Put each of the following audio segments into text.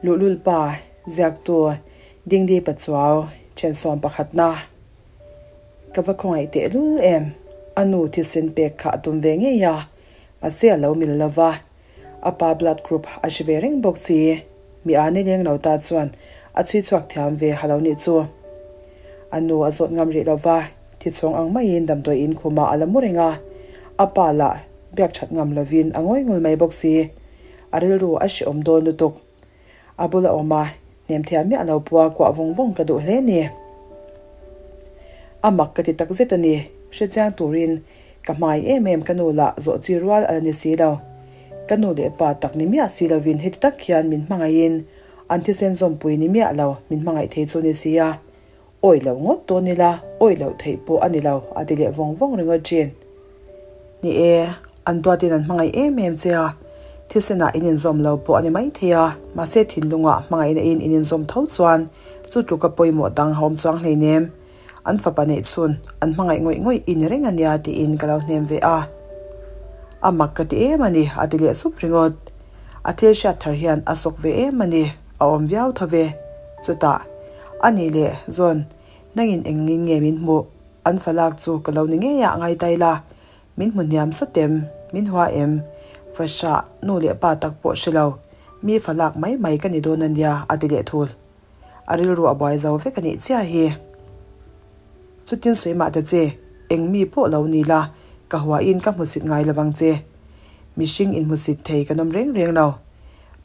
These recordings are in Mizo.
Luhlul pa, ziaktu Dingdi Pachuau, then sawm pakhatna. Ka va khawngaih tehlul em? A nu thisen pek kha a tum ve ngei a, mahse a lo mil lo va. A pa blood group a hre ve reng bawk si. Mi a ni leng lo ta chuan a chhui chhuak thiam ve ha lo nih chu. A nu a zawt ngam rih lo va, thichhawng ang maiin damdawi in khumah a la mu reng a. A pa lah biak that ngam lovin a ngawi ngul mai bawk si. A rilru a hrehawm dawn lutuk. A bula awm a, hnem thiam miah lo pua kuah vawng vawng ka duh hle ni. A mak ka ti tak zet a ni. Hrechiang turin ka hmai em em ka nu lah zawh chi rual a la ni si lo. Ka nu leh pa tak ni miah si lovin heti tak hian min hmangaihin an thisen zawmpui ni miah lo min hmangaih thei chu ni si a. Awih loh ngawt dawn ila, awih loh theih pawh a ni lo, a ti leh vawng vawng ringawt thin. Ni e, an duatin an hmangaih em em che a, thisenah in inzawm lo pawh a ni maithei a, mahse thinlungah hmangaihna in in inzawm tho chuan chu tluka pawimawh dang a awm chuang hleinem. An fapa neih chhun an hmangaih ngawih ngawih i ni reng a nia tiin ka lo hnem ve a. A mak ka ti em a ni, a ti leh sup ringawt. A thil hriat thar hian a sawk ve em a ni, a awm viau tho ve. Chutah, A nih leh, John, nangin engngin nge min hmuh? An fa lak chu ka lo ni ngei ah ngai tai la. Min hmu hniam sawt em? Min hua em? Fahrah, nu leh pa tak pawh hre lo. Mi fa lak mai mai ka ni dawn a nia, a ti leh thul. A rilru a buai zo vek a nih chiah hi. Chutin sawi mah ta che, eng mi pawh lo ni la, ka huain ka hmusit ngai lovang che. Mihring inhmusit thei kan awm reng reng lo.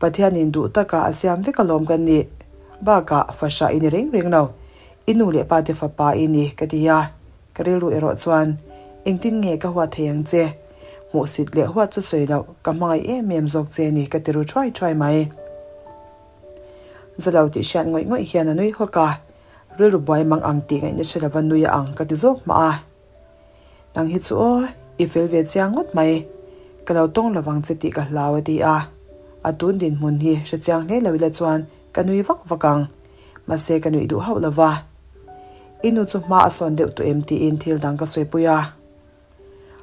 Pathianin duh taka a siam vek alawm kan nih. Bakah fahrah i ni reng reng lo. I nu leh pa te fapa i ni ka ti a. Ka rilru erawh chuan, Engtin nge ka huat thei ang che? Hmuhsit leh huat chu sawi loh, ka hmangaih em em zawk che ni ka ti ru thuai thuai mai. Za lo tih hriat ngawih ngawih hian a nui hawk a, rilru buai mang ang tih ngaihna hre lova nui a ang ka ti zawk mah a. Nang hi chu aw, i fel ve chiang ngawt mai. Ka lo tawng lovang che tih ka hlau a ti a. A tun dinhmun hi hre chiang hle lo ila chuan ka nui vak vak ang. Mahse ka nuih duh hauh lova. I nu chu hma a sawn deuh tawh em tiin thil dang ka sawipui a.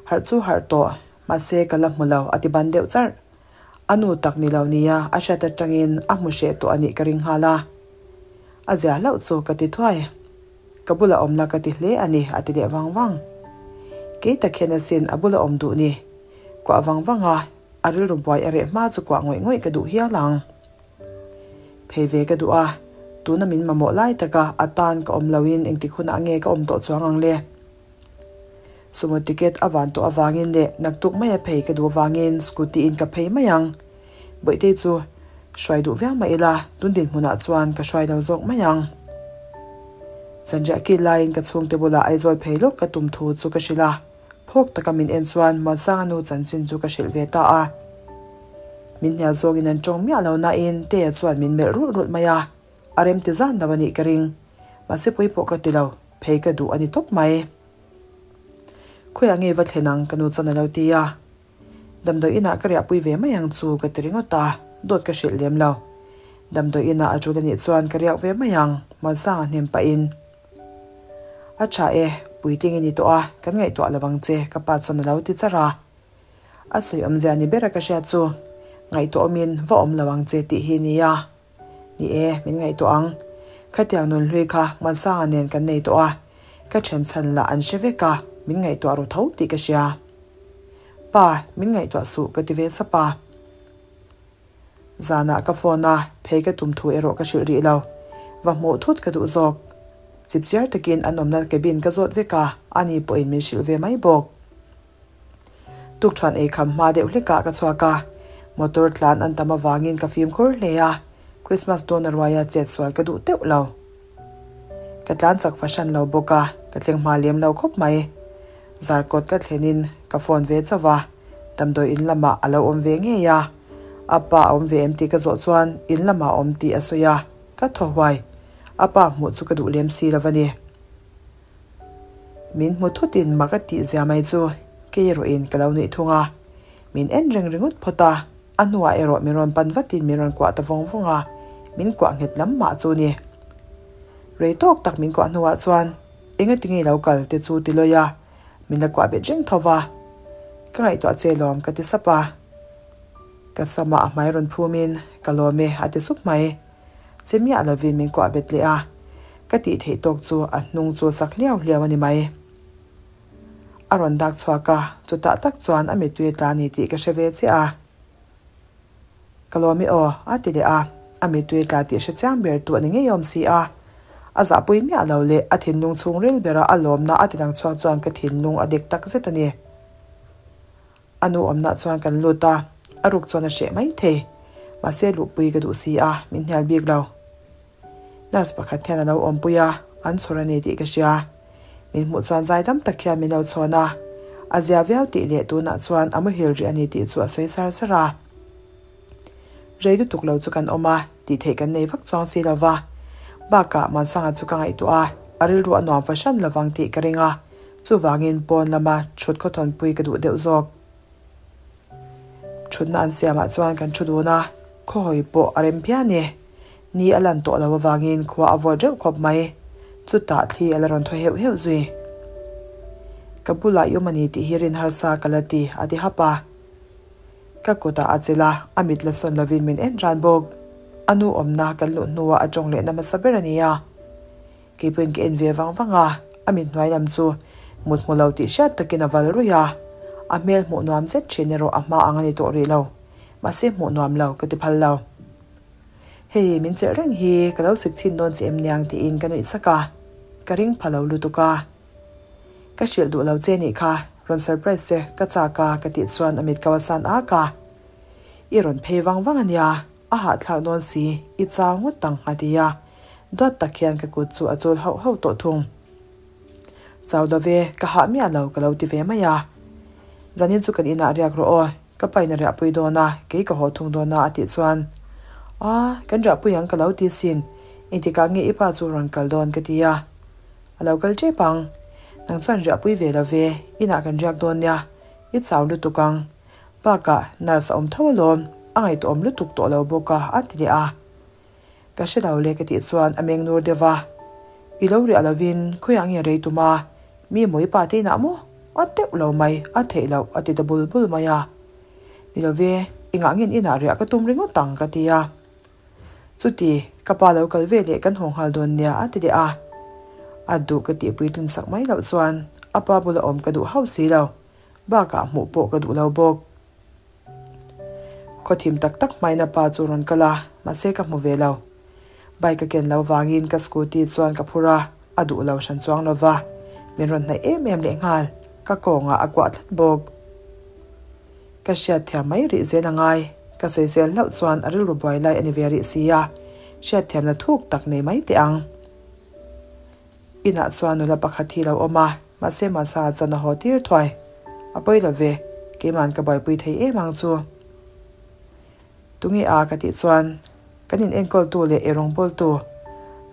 Harh chu harh tawh, mahse ka la hmu lo a ti ban deuh charh. A nu tak ni lo nia a hriat atangin a hmu hreh tawh a nih ka ring nghal a. A zia hlauh chu ka ti thuai. Ka bula awm la ka ti hle a ni a ti leh vang vang. Kei tak hian asin a bula awm duh ni. Kuah vang vang a, a rilru buai a reh hma chu kuah ngawih ngawih ka duh hial ang. Phei ve ka duh a, tuna min mamawh lai taka a tan ka awm loin engtik hunah nge ka awm tawh chuang ang le. Sumo ticket a van tawh avangin leh naktuk maia phei ka duh avangin scooty in ka phei mai ang. Bawihtei chu hruai duh viau mah ila tun dinhmunah chuan ka hruai lo zawk mai ang. Zanriah kil laiin ka chhungte bulah Aizawl phei lawk ka tum thu chu ka hrilh a, phawk taka min en chuan Muansanga nu chanchin chu ka hrilh ve ta a. Min hnial zawngin an tawng miah lo nain Tea chuan min melh rulh rulh mai a, a rem ti zan lo a nih ka ring. Mahse pui pawh ka ti lo. Phei ka duh a ni tawp mai. Khawiah nge va thlen ang ka nu chuan a lo ti a. Damdawi inah ka riahpui ve mai ang chu ka ti ringawt a, dawt ka hrilh lem lo. Damdawi inah a tul a nih chuan ka riak ve mai ang, Muansanga hnem pahin. A tha e, puitling i ni tawh a, kan ngaihtuah lo ang che ka pa chuan a lo ti char a. A sawi awmzia ni bera ka hriat chu, ngaihtuah awmin va awm lo ang che tih hi nia. Ni e, min ngaihtuah ang. Khatiang nun hlui kha Muansanga nen kan nei tawh a, ka then chhan lah an hre vek a, min ngaihtuah ru tho tih ka hria. Pa, min ngaihtuah suh ka ti ve sap a. Zanah ka phone a, phei ka tum thu erawh ka hrilh rih lo. Va hmuh thut ka duh zawk. Chipchiar takin an awmna cabin ka zawt vek a, ani pawhin min hrilh ve mai bawk. Tukṭhuan ei kham hma deuh hlekah ka chhuak a, motor tlan an tam avangin ka fimkhur hle a, Christmas dawn a ruaia chet sual ka duh teuh lo. Ka tlan chak fahran lo bawk a, ka thleng hma lem lo khawp mai. Zarkawt ka thlenin ka phone ve chauh a, damdawi in lamah a lo awm ve ngei a, a pa a awm ve em tih ka zawh chuan in lamah a awm tih a sawi a, ka thaw huai. A pa hmuh chu ka duh lem si lo a ni. Min hmu thutin mak a tih zia mai chu kei erawhin ka lo nuih thung a, min en reng ringawt phawt a, a hnuah erawh min rawn pan vatin min rawn kuah ta vawng vawng a, min kuah nghet lam mah chu ni. Rei tawk tak min kuah hnuah chuan engati nge lo kal te chu ti lawi a, min la kuah bet reng tho va. Ka ngaihtuah che lawm ka ti sap a, ka samah a hmai rawn phumin ka lawm e a ti sup mai. Che miah lovin min kuah bet leh a, ka tih theih tawk chu a hnung chu sak hliau hliau a ni mai. A rawn dak chhuak a, chutah tak chuan a mittui a tla a ni tih ka hre ve chiah a. Ka lawm i aw, a ti leh a, a mittui tla tih hre chiang ber tu a ni ngei awm si a. A zahpui miah lo leh a thinlung chhungril bera a lawmna a ti dang chhuak chuan ka thinlung a dek tak zet a ni. A nu awmnah chuan kan lut a, a ruk chuan a hreh mai thei. Mahse luhpui ka duh si a, min hnial bik lo. Nurse pakhat hian a lo awmpui a, an chhawr a ni tih ka hria. Min hmuh chuan zai dam tak hian min lo chhawn a, a zia viau tih leh tunah chuan a muhil rih a ni tih chu a sawi sar sar a. Rei lutuk lo chu kan awm a, tih theih kan nei vak chuang si lo va. Bakah Muansanga chu ka ngaihtuah a, a rilru a nuam fahran lovang tih ka ring a, chuvangin pawn lama thut khawthawnpui ka duh deuh zawk. Thutna an siamah chuan kan thu dun a, khawhawi pawh a rem phian e. Ni a lan tawh lo avangin khua a vawt reuh khawp mai. Chutah thli a la rawn thaw heuh heuh zui. Ka bulah i awm a ni tih hi rin harsa ka la ti, a ti hap a. Ka kutah a chelh a, a mit la sawn lovin min en ran bawk. A nu awmna kan luh hnuah a tawng lehna hmasa ber a ni a. Kei pawhin ka en ve vang vang a, a mit hnuai lam chu mut hmu lo tih hriat takin a val ruih a, a hmel hmuh nuam zet thin erawh a hma ang a ni tawh rih lo, mahse hmuh nuam lo ka ti phal lo. Hei min chelh reng hi ka lo sik chhin dawn che em niang tiin ka nuih sak a, ka ring pha lo lutuk a. Ka hrilh duh lo che nih kha, rawn surprise che ka chak a ka tih chuan a mit ko a san ak a. I rawn phei vang vang a nia, A hahthlak dawn si, i chau ngawt ang a ti a. Duat tak hian ka kut chu a chawl hauh hauh tawh thung. Chau lo ve, ka hah miah lo ka lo ti ve mai a. Zanin chu kan inah riak rawh aw, ka pain a riahpui dawn a, kei ka haw thung dawn a a tih chuan, A, kan riahpui ang ka lo ti sin, engtikah nge i pa chu rawn kal dawn ka ti a. A lo kal tep ang, nang chuan riahpui ve lo ve, inah kan riak dawn nia, i chau lutuk ang. Bakah nurse a awm tho alawm, a ngaihtuahawm lutuk tawh lo bawk a, a ti leh a. Ka hre lo le ka tih chuan a meng nur deuh a. I lo riah lovin khawiah nge rei tum a, mi mawi pa te inah maw? A teuh lo mai, a theih loh a ti ta bul bul mai a. Ni lo ve, engah nge inah riah ka tum ringawt ang ka ti a. Chuti, ka pa lo kal ve leh kan haw nghal dawn nia a ti leh a. A duh ka tih puitlin sak mai loh chuan a pa bula awm ka duh hauh si lo. Bakah hmuh pawh ka duh lo bawk. Khawthim tak tak hmain a pa chu rawn kal a, mahse ka hmu ve lo. Bike a ken lo vangin ka scooty chuan ka phur a, a duh lo hran chuang lo va, min rawn hnaih em em lehnghal, ka kawngah a kuah tlat bawk. Ka hriatthiam mai rih zel a ngai, ka sawi zel hlauh chuan a rilru buai lai a ni ve rih si a, hriatthiamna thuk tak nei mai teh ang. Inah chuan nula pakhat hi lo awm a, mahse Mansa chuan a haw tir thuai. A pawi lo ve, keima'n ka buaipui thei em ang chu. Tunge a ka tih chuan, kan in enkawltu leh ei rawngbawltu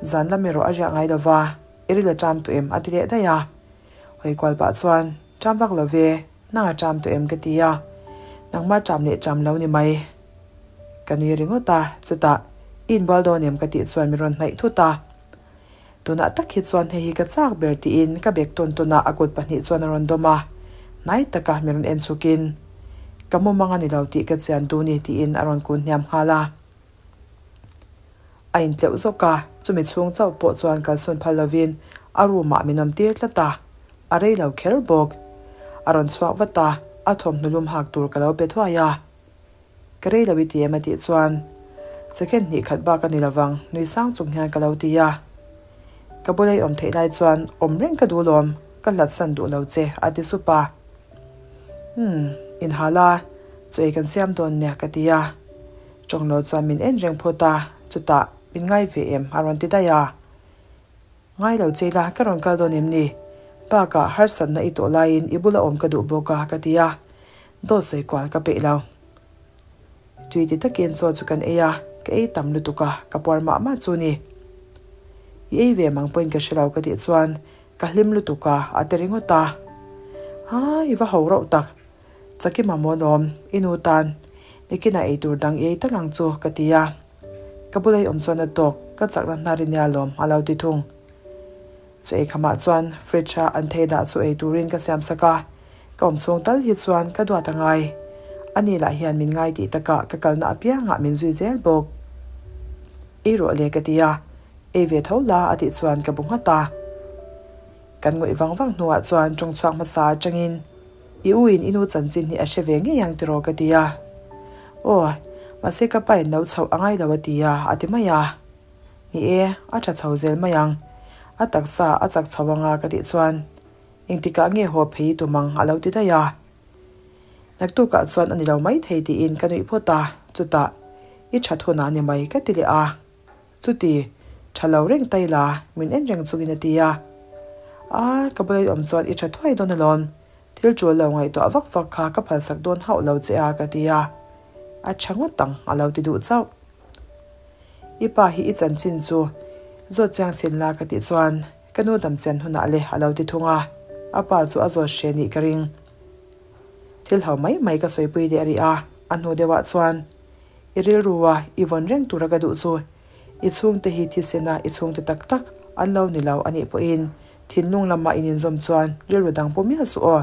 zan lam erawh a riah ngai lo va, i ril a ṭam tawh em a ti leh daih a. Hawi kual pah chuan, ṭam vak lo ve, nang a ṭam tawh em ka ti a, nangmah ṭam leh ṭam lo ni mai. Ka nui ringawt a, chutah, i inbual dawn em ka tih chuan min rawn hnaih thut a. Tunah tak hi chuan hei hi ka chak ber tiin ka bek tawn tawn a, a kut pahnih chuan a rawn dawm a, hnai taka min rawn en chhukin, Ka mumang a ni lo tih ka chian duh ni tiin a rawn kun hniam nghal a. A intleuh zawk a, chumi chhung chauh pawh chuan kalsawn phal lovin a room ah min awm tir tlat a, a rei lo kher bawk. A rawn chhuak vat a, a thawmhnaw lum hak tur ka lo pe thuai a. Ka rei lo i ti em a tih chuan second hnih khat bak a ni lovang nui sang chung hian ka lo ti a. Ka bula i awm theih lai chuan awm reng ka duh lawm, ka hlat san duh lo che a ti sup a. Umm, inhal a, chaw ei kan siam dawn nia ka ti a. Tawnglo chuan min en reng phawt a, chutah min ngai ve em a rawn ti daih a. Ngai lo che ila ka rawn kal dawn em ni? Bakah harsatna i tawh laiin i bula awm ka duh bawk a ka ti a, dawt sawi kual ka peih lo. Tui ti takin chaw chu kan ei a, ka ei tam lutuk a, ka puar mah mah chu ni. I ei ve mang pawhin ka hre lo ka tih chuan ka hlim lutuk a, a ti ringawt a. Haa i va ho rauh tak, Chakima maw lawm, i nu tan nikinah ei tur dang i ei tal ang chu ka ti a. Ka bula i awm chuan a tawk, ka chakna hnar i nia lawm a lo ti thung. Chu ei khamah chuan fridge a an thei dah chu ei turin ka siam sak a, ka awm chhung tal hi chuan ka duat a ngai. Ani lah hian min ngai tih takah ka kalna apiangah min zui zel bawk. Ei rawh le ka ti a, ei ve tho la a tih chuan ka bu nghat a. Kan ngawih vang vang hnuah chuan tawng chhuak hmasa atangin I u in i nu chanchin hi a hre ve ngei ang tiraw ka ti a. Aw, mahse ka pa in lo chhoh a ngai lo a ti a, a ti mai a. Ni e, a tha chho zel mai ang. A taksa a chak chho anga ka tih chuan engtikah nge haw phei i tum ang a lo ti daih a. Naktukah chuan a ni lo mai thei tiin ka nuih phawt a, chutah i that hunah a ni mai ka ti leh a. Chuti, tha lo reng ta ila min en reng chungin a ti a. A, ka bula i awm chuan i tha thuai dawn alawm, thil tul lo ngaihtuah vak vak kha ka phalsak dawn hauh lo che a ka ti a. A tha ngawt ang a lo ti duh chauh. I pa hi i chanchin chu zawt chiang chhin la ka tih chuan ka nu damchian hunah le a lo ti thung a, a pa chu a zawt hre nih ka ring. Thil ho mai mai ka sawipui leh a ri a, a hnu deuhah chuan i rilrua i vawn reng tura ka duh chu i chhungte hi thisena i chhungte tak tak an lo ni lo a nih pawhin thinlung lama in inzawm chuan rilru dang pawh miah suh aw.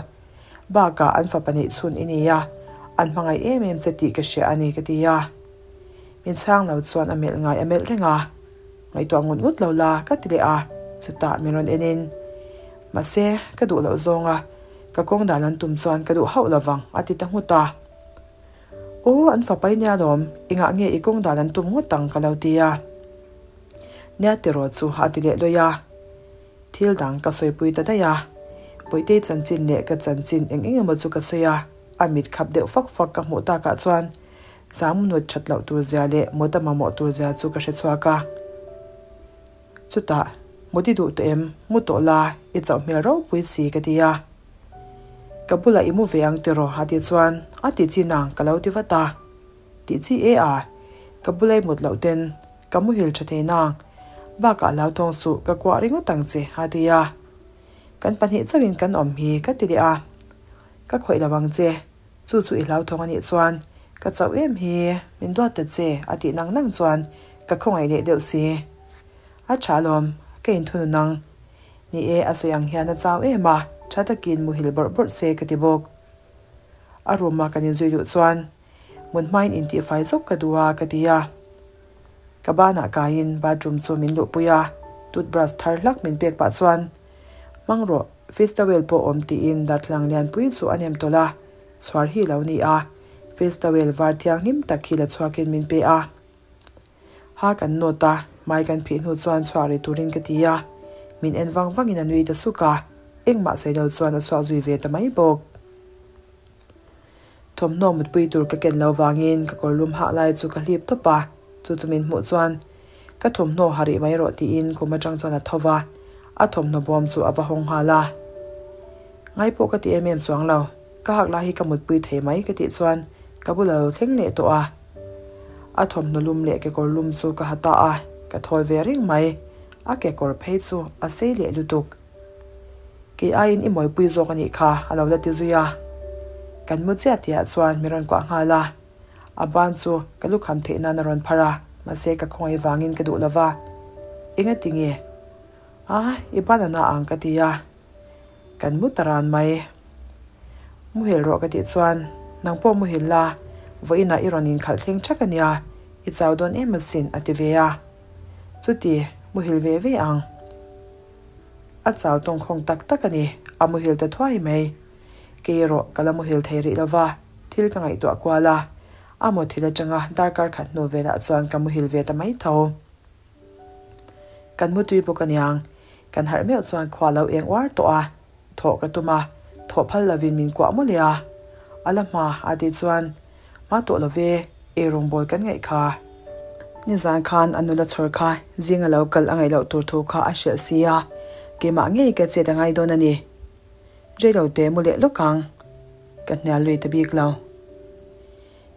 Bakah an fapa neih chhun i ni a, an hmangaih em em che tih ka hria a ni ka ti a. Min chhang lo chuan a melh ngai a melh reng a, ngaihtuah ngut ngut lo la ka ti leh a, chutah min rawn en in mahse ka duh loh zawnga Ka kawng dan an tum chuan ka duh hauh lovang, a ti ta nghut a. Aw, an fapai nia lawm, engah nge i kawng dan an tum ngawt ang ka lo ti a. Nia tiraw chu a ti leh lawih a. Thil dang ka sawipui ta daih a. Bawihtei chanchin leh ka chanchin eng eng emaw chu ka sawi a, a mit khap deuh fak fak ka hmuh takah chuan zam nut that loh tur zia leh mut a mamawh tur zia chu ka hre chhuak a. Chutah, Mut i duh tawh em? Mu tawh la, i chauh hmel ropui si ka ti a. Ka bulah i mu ve ang tiraw? a tih chuan, A ti chi nang ka lo ti vat a. Tih chi e a, ka bula i mut loh ten ka muhil tha thei nang, bakah hlauthawng suh ka kuah ringawt ang che a ti a. Kan pahnih chauhin kan awm hi ka ti leh a. Ka khawih lo ang che, Chu chu i hlauthawng a nih chuan ka chauh em hi min duat ta che a tih nang nang chuan ka khawngaih leh deuh si. A tha alawm, ka inthunun ang. Ni e, a sawi ang hian a chau em a, tha takin muhil bawrh bawrh se ka ti bawk. A room a kan inzui duh chuan mun hmain intihfai zawk ka duh a ka ti a. Ka banah kaiin bathroom chu min luhpui a, toothbrush thar hlak min pek pah chuan Hmang rawh, face towel pawh awm tiin darthlalang lianpui chu a nem tawlh a, chhuar hi lo ni a, face towel var thianghlim tak hi la chhuakin min pe a. Ha kan nawt a, hmai kan phih hnu chuan chhuak rih turin ka ti a, min en vang vangin a nui ta suk a, engmah sawi lo chuan a chhuak zui ve ta mai bawk. Thawmhnaw mutpui tur ka ken lo vangin ka kawr lum hah lai chu ka hlip tawp a, chu chu min hmuh chuan ka thawmhnaw ha rih mai rawh tiin kum atang chuan a tho va, a thawmhnaw bawm chu a va hawng nghal a. Ngai pawh ka ti em em chuang lo, ka hak lai hi ka mutpui thei mai ka tih chuan ka bula lo thleng leh tawh a. A thawmhnaw lum leh kekawr lum chu ka ha ta a, ka thawl ve reng mai, a kekawr phei chu a sei leh lutuk. Kei aiin i mawipui zawk a nih kha, a lo la ti zui a. Kan mu chiah tihah chuan min rawn kuah nghal a. A ban chu ka lukham theih nan a rawn phar a, mahse ka khawngaih vangin ka duh lo va. Enga ti nge? A, i ban a na ang ka ti a. Kan mu ta ran mai. Muhil rawh ka tih chuan, Nang pawh muhil la, vawiinah i rawn inkhalh thleng thak a nia, i chau dawn em asin, a ti ve a. Chuti, muhil ve ve ang. A chau tawngkhawng tak tak a ni, a muhil ta thuai mai. Kei erawh ka la muhil thei rih lova, thil ka ngaihtuah kual a, a mawthil atanga darkar khat hnu velah chuan ka muhil ve ta mai tho. Kan mutui bawk aniang, kan harh meuh chuan khua lo eng uar tawh a, thawh ka tum a, thawh phal lovin min kuah mawlh a. A la hma a tih chuan, Hma tawh lo ve, ei rawngbâwl kan ngaih kha. Nizan khan a nula chhawr kha zinga lo kal a ngaih loh tur thu kha a hrilh si a, keimah ngei ka chet a ngai dawn a ni. Rei lo te mu leh lawk ang. Ka hnial lui ta bik lo.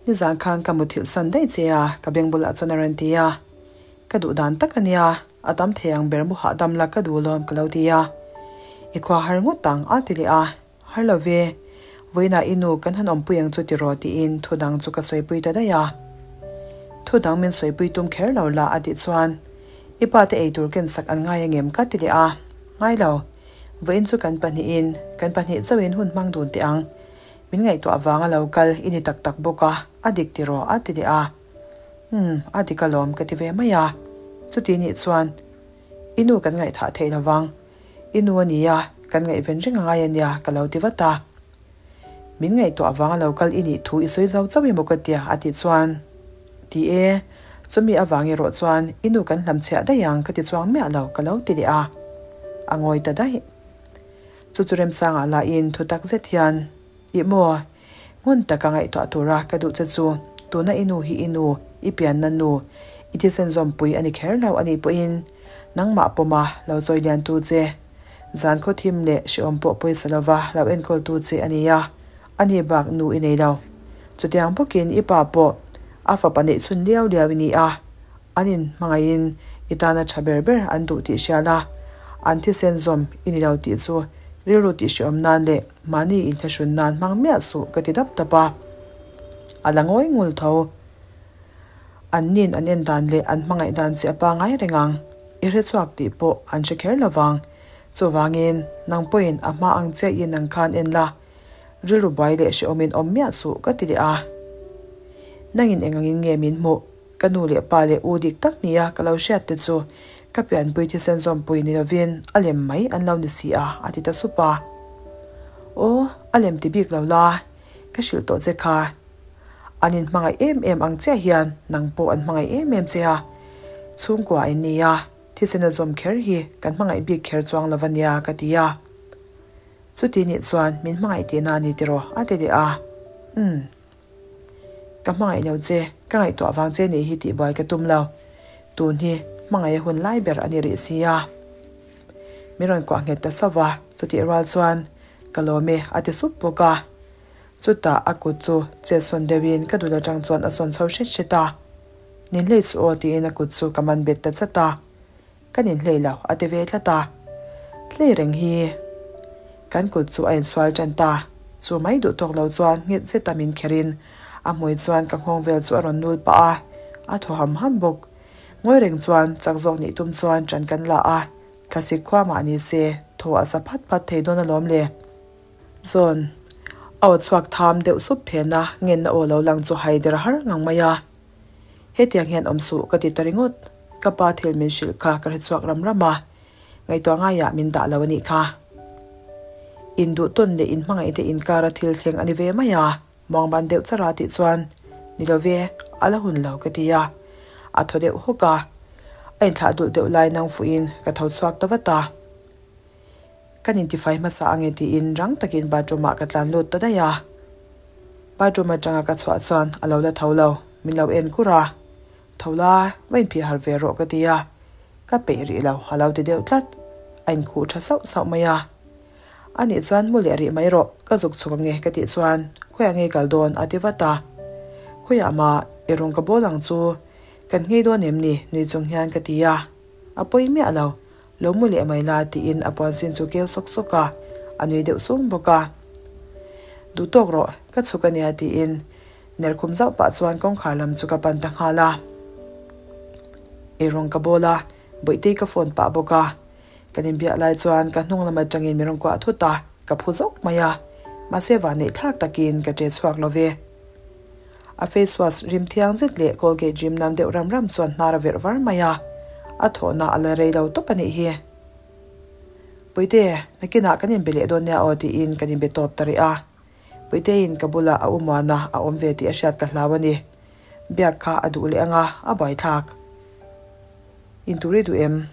Nizan khan ka muthilh san daih che a, ka beng bulah chuan a rawn ti a. Ka duh dan tak a nia, a tam thei ang ber mu hahdam la ka duh lawm ka lo ti a. I khua har ngawt ang a ti leh a. Har lo ve, vawiinah i nu kan han awmpui ang chu tiraw tiin thu dang chu ka sawipui ta daih a. Thu dang min sawipui tum kher lo la a tih chuan i pa te eitur ken sak an ngai angem ka ti leh a. Ngai lo, vawiin chu kan pahnihin kan pahnih chauhin hun hmang dun teh ang. Min ngaihtuah vanga lo kal i ni tak tak bawk a, a dik tiraw a ti leh a. Umm, a dik alawm ka ti ve mai a. Chuti nih chuan i nu kan ngaihthah theih lovang, i nu a nia, kan ngaihven reng a ngai a nia ka lo ti vat a. Min ngaihtuah avanga lo kal i nih thu i sawi zo chauh emaw ka tia a tih chuan, Ti e, chumi avang erawh chuan i nu kan hlamchhiah daih ang ka ti chuang miah lo ka lo ti leh a. A ngawi ta daih. Chu chu remchangah lahin thu tak zet hian, Ih maw, ngun taka ngaihtuah tura ka duh che chu tuna i nu hi i nu, i pianna nu, i thisen zawmpui a ni kher lo a nih pawhin nangmah pawma lo chawi liantu che, zan khaw thim leh hrehawm pawh pawisa lova lo enkawltu che a ni a, a ni bak nu i nei lo. Chutiang bawkin i pa pawh a fapa neih chhun liau liau i ni a, an inhmangaihin i tana tha ber ber an duh tih hrial a, an thisen zawm i ni lo tih chu rilru tih hrehawm nan leh mahni inthlahrun nan hmang miah suh ka ti dap dap a. A la ngawi ngul tho. An nin an en dan leh an hmangaih dan che a pangai reng ang, i hre chhuak tih pawh an hre kher lo vang. Chuvangin, nang pawhin a hma ang chiah in ang khan en la, rilru buai leh hrehawmin awm miah suh ka ti leh a. Nangin eng angin nge min hmuh? Ka nu leh pa leh u dik tak nia ka lo hriat te chu ka pianpui thisen zawmpui ni lovin a lem mai an lo ni si a, a ti ta sup a. Aw, a lem ti bik lo la, ka hrilh tawh che kha. An inhmangaih em em ang chiah hian nang pawh an hmangaih em em che a, chhungkua in nia, thisena zawm kher hi kan hmangaih bik kher chuang lo va nia ka ti a. Chuti nih chuan min hmangaih tihna a ni tiraw a ti leh a. Umm. Ka hmangaih lo che, ka ngaihtuah vang che nih hi tih buai ka tum lo. Tun hi hmangaih a hun lai ber a ni rih si a. Min rawn kuah nghet ta sauh va, chutih rual chuan ka lawm e a ti sup bawk a. Chutah a kut chu chet sawn deuhin ka dul atang chuan a sawn chho hret hret a. Nin hlei chu aw tiin a kut chu ka man bet ta chat a. Ka nin hlei lo a ti ve tlat a. Hlei reng hi kan kut chu a insual tan ta. Chu mai duh tawk lo chuan nghet zeta min kherin a hmui chuan ka nghawng vel chu a rawn nul pah a, a thaw ham ham bawk. Ngawi reng chuan chak zawk nih tum chuan ṭan kan la a, thlasik khua mah ni se thaw a sa phat phat thei dawn alawm le. Zawn, a aw chhuak tham deuh sup phen a, ngenna aw lo lang chu hai der har ngang mai a. Hetiang hian awm suh ka ti ta ringawt, ka pa thil min hrilh kha ka hre chhuak ram ram a, ngaihtuah ngaiah min dah lo a nih kha. Induhtawn leh inhmangaihte inkara thil thleng a ni ve mai a, muangban deuh chara tih chuan, Ni lo ve, a la hun lo ka ti a. A thaw deuh hawk a, a inthlah dulh deuh lai nang fuhin ka tho chhuak ta vat a. Kan intifai hmasa ange tiin rang takin bathroom ah ka tlan lut ta daih a. Bathroom atanga ka chhuah chuan a lo la tho lo, min lo en kur a. Tho la, va inphih har ve rawh ka ti a. Ka peih rih lo, a lo ti deuh tlat. A inkhuh tha sauh sauh mai a. A nih chuan mu leh rih mai rawh, ka zuk chhuk ange ka tih chuan khawiah nge kal dawn a ti vat a. Khawiah mah i rawn ka bawl ang chu, kan nghei dawn em ni nui chung hian ka ti a. A pawi miah lo, Lo mu leh mai la tiin a puan sin chu keu sawk sawk a, a nui deuh sung bawk a. Duh tawk rawh, ka chhuk a nia tiin ner khum zauh pah chuan kawngkhar lam chu ka pan ta nghal a. Eirawng ka bawl a, Bawihtei ka phone pah bawk a. Kan inbiak lai chuan ka hnung lam atangin min rawn kuah thut a, ka phu zawk mai a. Mahse vanneih thlak takin ka ṭe chhuak lo ve. A face wash rim thiang zet leh Colgate rim nam deuh ram ram chuan hnar a verh var mai a, a thawhna a la rei lo tawp a nih hi. Puite, nakinah kan inbe leh dawn nia aw tiin kan inbe tawp ta rih a. Puiteiin ka bulah a umuana a awm ve tih a hriat ka hlau a ni. Biak kha a duh leh anga a buaithlak. Intur i duh em?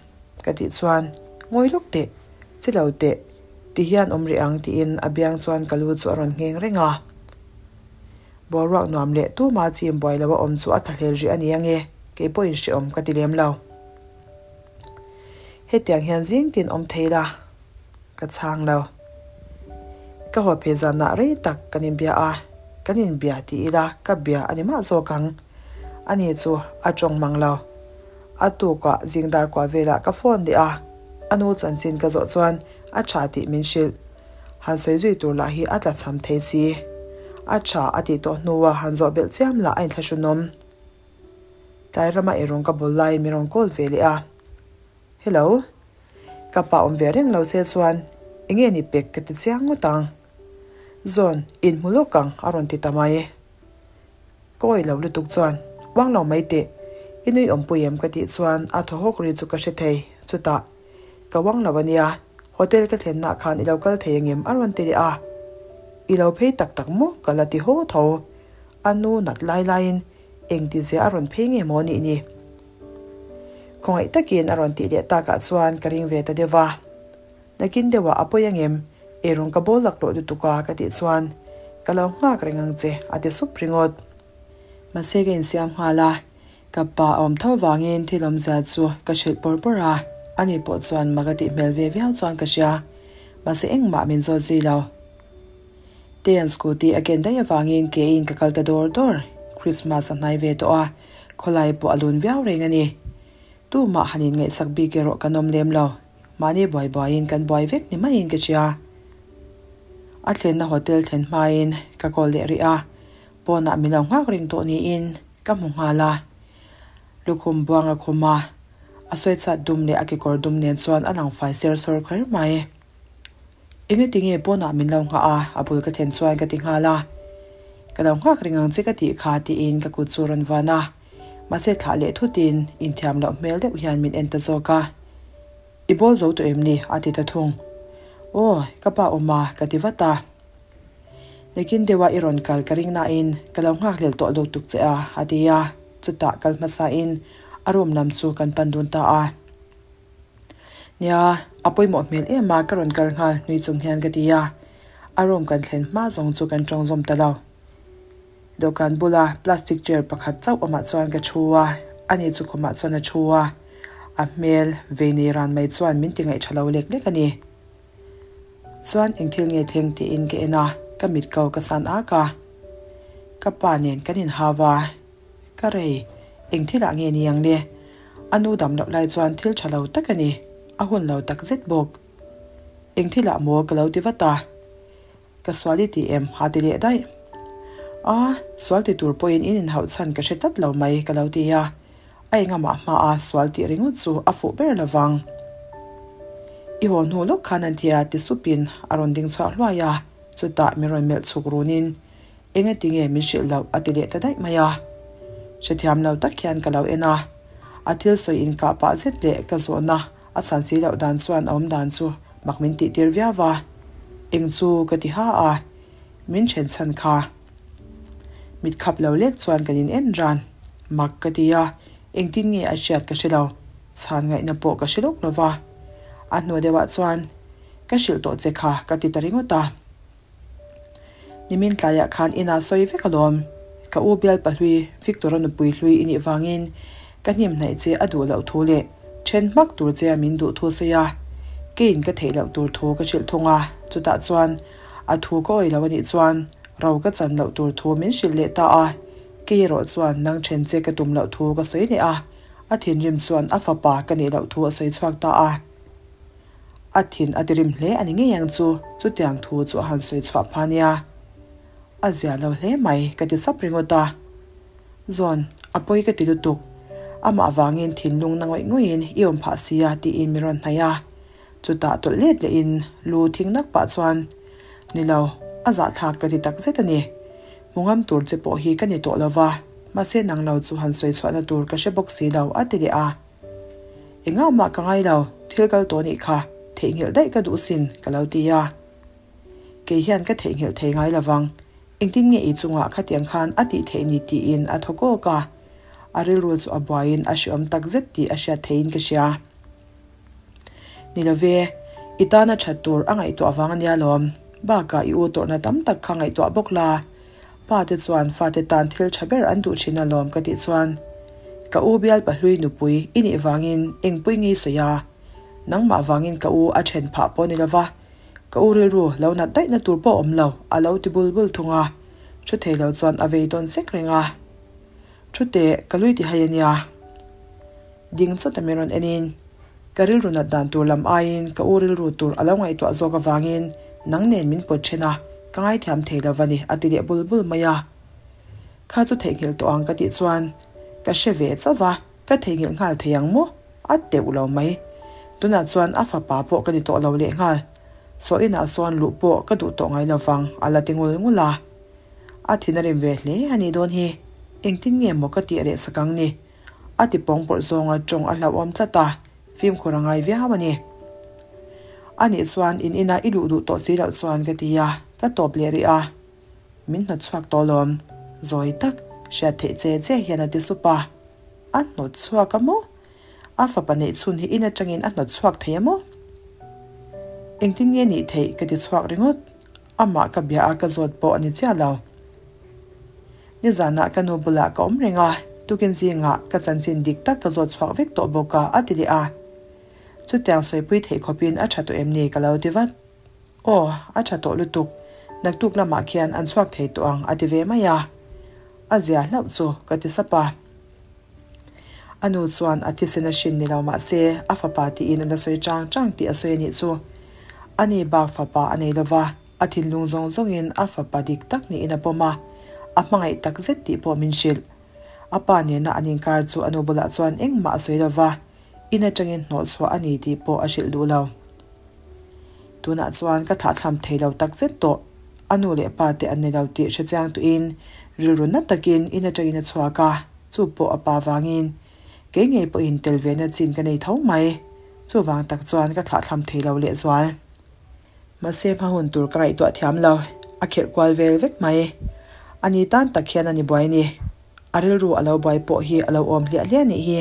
Ka tih chuan, Ngawi lawk teh, chi lo teh, ti hian awm rih ang tiin a biang chuan ka lu chu a rawn ngheng reng a. Boruak nuam leh tuma chim buai lo a awm chu a tha hlel rih a ni ange, kei pawhin hrehawm ka ti lem lo. Hetiang hian zing tin awm thei la, ka chhang lo. Ka haw phei zanah rei tak kan inbia a, kan inbia ti ila ka bia a ni mah zawk ang. Ani chu a tawng mang lo. A tukah zing dar kuah velah ka phone leh a, a nu chanchin ka zawh chuan a tha tih min hrilh. Han sawi zui tur lah hi a tla cham thei si. A tha a tih tawh hnua han zawh belh chiam lah a inthlahrunawm. Tlai rama eirawng ka bul laiin min rawn call ve leh a. Hello. Ka pa awm ve reng lo che chuan enge ni pek ka ti chiang ngawt ang. Zawn, inhmu lawk ang a rawn ti ta mai. Ka awih lo lutuk chuan uang lo mai teh. I nui awmpui em ka tih chuan a thaw hawk ri chu ka hre thei. Chutah, Ka uang lo a nia, hotel ka thlennaah khan i lo kal thei angem a rawn ti leh a. I lo phei tak tak maw? ka la ti haw tho. A nu nat lai laiin engti zia a rawn phei nge maw nih ni? Khawngaih takin a rawn tih leh takah chuan ka ring ve ta deuh va. Nakin deuhah a pawi angem? Eirawng ka bawl laklawh lutuk a ka tih chuan ka lo nghak reng ang che a ti sup ringawt. Mahse ka insiam nghal a, ka pa a awm tho vangin thil awmzia chu ka hrilh pawr pawr a, ani pawh chuan mak a tih hmel ve viau chuan ka hria. Mahse engmah min zawt zui lo. Tean scooty a ken daih avangin keiin ka kal ta dawr dawr. Christmas a hnai ve tawh a, khawlai pawh a lun viau reng a ni. Tumah han inngaihsak bik erawh kan awm lem lo. Mahni buai buaiin kan buai vek ni maiin ka hria. A thlenna hotel thlen hmain ka call leh rih a, pawnah min lo nghak reng tawh niin ka hmu nghal a. Lukhum buang a khum a, a sweatshirt dum leh a kekawr dum nen chuan a lang fai ser sawr kher mai. Engati nge pawnah min lo nghah a, a bul ka thlen chuan ka ti nghal a. Ka lo nghak reng ang che ka tih kha tiin ka kut chu rawn vuan a. Mahse thlah leh thutin inthiam loh hmel deuh hian min en ta zawk a. I bawl zo tawh em ni? a ti ta thung. Aw, ka pa awm a, ka ti vat a. Nakin deuha i rawn kal ka ring nain ka lo nghakhlel tawh lo tuk che a, a ti a. Chutah kal hmasain a room lam chu kan pan dun ta a. Nia, a pawimawh hmel em a, ka rawn kal nghal nui chung hian ka ti a. A room kan thlen hma zawng chu kan tawng zawm ta lo. Dawhkan bula plastic chair pakhat chauh awmah chuan ka thu a, ani chu khumah chuan a thu a. A hmel vei nei ran mai chuan min ti ngaih tha lo lek lek a ni. Chuan eng thil nge thleng tiin ka en a, ka mit ko ka san ak a. Ka pa nen kan inhau a, ka rei, eng thilah nge ni ang le? A nu dam loh lai chuan thil tha lo tak a ni, a hun lo tak zet bawk. Eng thilah maw ka lo ti vat a. Ka sual i ti em? a ti leh daih. A, sual ti tur pawhin in inhauh chhan ka hre tlat lo mai ka lo ti a. A engamah hmaa sual tih ringawt chu a fuh ber lo vang. I haw hnu lawk khan an thia ti supin a rawn ding chhuah hluai a, chutah min rawn melh chhuk runin engati nge min hrilh loh a ti leh ta daih mai a. Hrethiam lo tak hian ka lo en a, a thil sawi inkah pah zet leh ka zawhna A chhan si loh dan chuan a awm dan chu mak min tih tir viau va, eng chu ka ti ha a, min then chhan kha. Mit khap lo lek chuan kan in en ran, mak ka ti a, engtin nge a hriat ka hre lo, chhan ngaihna pawh ka hre lawk lo va. A hnu deuhah chuan ka hrilh tawh che kha ka ti ta ringawt a. Nimin tlaiah khan inah sawi vek alawm. Ka u bial pahlui Victor-a nupui hlui i nih vangin ka hnim hnaih che a duh loh thu leh then hmak tur che a min duh thu sawi a, keiin ka theih loh tur thu ka hrilh thung a, chutah chuan a thu ka awih lo a nih chuan ro ka chan loh tur thu min hrilh leh ta a, kei erawh chuan nang then che ka tum loh thu ka sawi leh a, a thinrim chuan a fapa ka nih loh thu a sawi chhuak ta a. A thin a tirim hle a ni ngei ang chu, chutiang thu chu a han sawi chhuah pha nia. A zia lo hle mai, ka ti sap ringawt a. Zawn, a pawi ka ti lutuk. Amah vangin thinlung na ngawih ngawihin i awm phah sia tiin min rawn hnaih a. Chutah tawlh let lehin lu thing nak pah chuan, Ni lo, a zahthlak ka ti tak zet a ni. Hmu ngam tur che pawh hi ka ni tawh lo va, mahse nang lo chu han sawi chhuahna tur ka hre bawk si lo, a ti leh a. Engah mah ka ngai lo, thil kal tawh nih kha, theihnghilh daih ka duh sin, ka lo ti a. Kei hian ka theihnghilh thei ngai lo vang, engtin nge i chungah khatiang khan a tih theih ni tiin a thaw kawk a. A rilru chu a buaiin a hreawm tak zet tih a hriat theiin ka hria. Ni lo ve, i tana that tur a ngaihtuah vang a nia lawm, bakah i u tawrhna tam tak kha ngaihtuah bawk la, Pa te chuan fate tan thil tha ber an duh thin alawm ka tih chuan ka u bial pahlui nupui i nih vangin engpui ngei sawi a, nangmah vangin ka u a then phah pawh ni lova, ka u rilru lo nat daihna tur pawh awm lo a lo ti bul bul thung a, thu thei lo chuan a vei tawn sek reng a. Thu teh ka lui ti hai a nia. Ding chawt a min rawn en in ka rilru nat dan tur lam aiin ka u rilru tur a lo ngaihtuah zawk avangin nang nen min pawt then a, ka ngaithiam thei lo va ni a ti leh bul bul mai a. Kha chu theihnghilh tawh ang ka tih chuan ka hre ve chauh va, ka theihnghilh nghal thei ang maw? A teuh lo mai. Tunah chuan a fapa pawh ka ni tawh lo leh nghal. Saw inah sawn luh pawh ka duh tawh ngai lo vang a la ti ngul ngul a. A thin a rim ve hle a nih dawn hi. Engtin nge maw ka tih reh sak ang ni? A ti pawng pawrh zawnga tawng a hlauhawm tlat a, fimkhur a ngai viau a ni. A nih chuan in ina i luh duh tawh si loh chuan ka ti a, ka tawp leh rih a. Min hnawt chhuak tawh lawm, zawi tak, hriat theih che che hian a ti sup a. A hnawt chhuak a maw? A fapa neih chhun hi in atangin a hnawt chhuak thei a maw? Engtin nge nih theih ka ti chhuak ringawt. Amah ka bia a ka zawt pawh a ni chiah lo. Nizanah ka nu bulah ka awm reng a, tukin zingah ka chanchin dik tak ka zawt chhuak vek tawh bawk a, a ti leh a. Chutiang sawipui theih khawpin a tha tawh em ni ka lo ti vat. Aw, a tha tawh lutuk, naktuk lamah khian an chhuak thei tawh ang a ti ve mai a. A zia hlauh chu ka ti sap a. A nu chuan a thisen a hrin ni lo mah se a fapa tiin a la sawi chang chang tih a sawi a nih chu. A ni bak fapa a nei lova, a thinlung zawng zawngin a fapa dik tak niin a pawm a, a hmangaih tak zet tih pawh min hrilh. A pa nena an inkar chu a nu bulah chuan engmah a sawi lova, in atangin hnawhchhuah a ni tih pawh a hrilh duh lo. Tunah chuan ka thlahthlam thei lo tak zet tawh. A nu leh pa te an ni lo tih hre chiang tuin rilru na takin in atangin a chhuak a, chu pawh a pa vangin. Kei ngei pawhin tel ve na chin ka nei tho mai. Chuvang tak chuan ka thlahthlam thei lo lehzual. Mahse hma hun tur ka ngaihtuah thiam lo, a khirh kual vel vek mai. A ni tan tak hian a ni buai ni. A rilru a lo buai pawh hi a lo awm hliah hliah nih hi.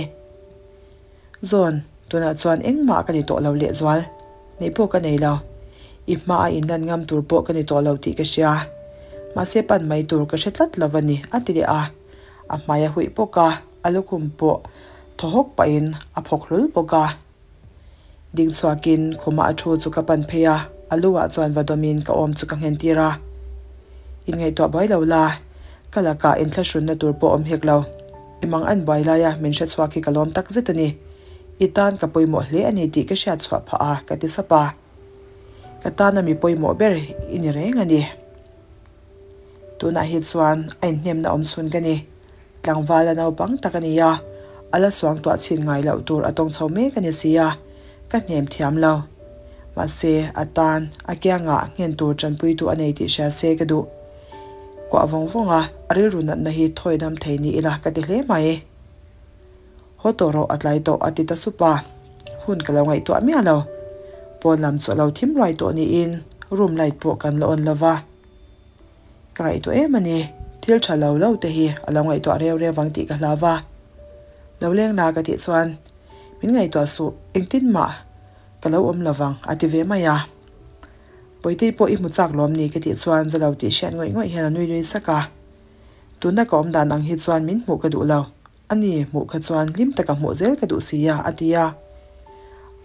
Zawn, tunah chuan engmah ka ni tawh lo lehzual. Neih pawh ka nei lo. I hma a inlan ngam tur pawh ka ni tawh lo tih ka hria. Mahse pan mai tur ka hre tlat lo a ni, a ti leh a. A hmai a huih bawk a, a lukhum pawh thaw hawk pahin a phawk hlul bawk a. Ding chhuakin khumah a thu chu ka pan phei a, a lu ah chuan va dawmin ka awm chu ka nghen tir a. Inngaihtuah buai lo la, ka lakah inthlahrunna tur pawh awm hek lo. I mang an buai laia min hre chhuak hi ka lawm tak zet a ni. I tan ka pawimawh hle a ni tih ka hriat chhuah phah a, ka ti sap a. Ka tana mi pawimawh ber i ni reng a ni. Tunah hi chuan a inhnemna awm chhun ka ni. Tlangval a naupang tak a ni a, a la suangtuah chhin ngai loh tur a tawng chho mek a ni si a, ka hnem thiam lo. Mahse, a tan a kiangah nghen tur tanpuitu a nei tih hria se ka duh. Kuah vawng vawng a, a rilru natna hi thawi dam thei ni ila ka ti hle mai. Haw tawh rawh a tlai tawh a ti ta sup a, hun ka lo ngaihtuah miah lo. Pawn lam chu a lo thim ruai tawh niin room light pawh kan la on lova. Ka ngaihtuah em a ni, thil tha lo lo te hi a lo ngaihtuah reu reu vang tih ka hlau va. Lo leng la ka tih chuan min ngaihtuah suh engtin mah ka lo awm lovang a ti ve mai a. Pawitei pawh i hmu chak lawm ni ka tih chuan za lo tih hriat ngawih ngawih hian a nui nui sak a. Tuna ka awm dan ang hi chuan min hmuh ka duh lo. A ni, hmuh kha chuan hlim taka hmuh zel ka duh si a, a ti a.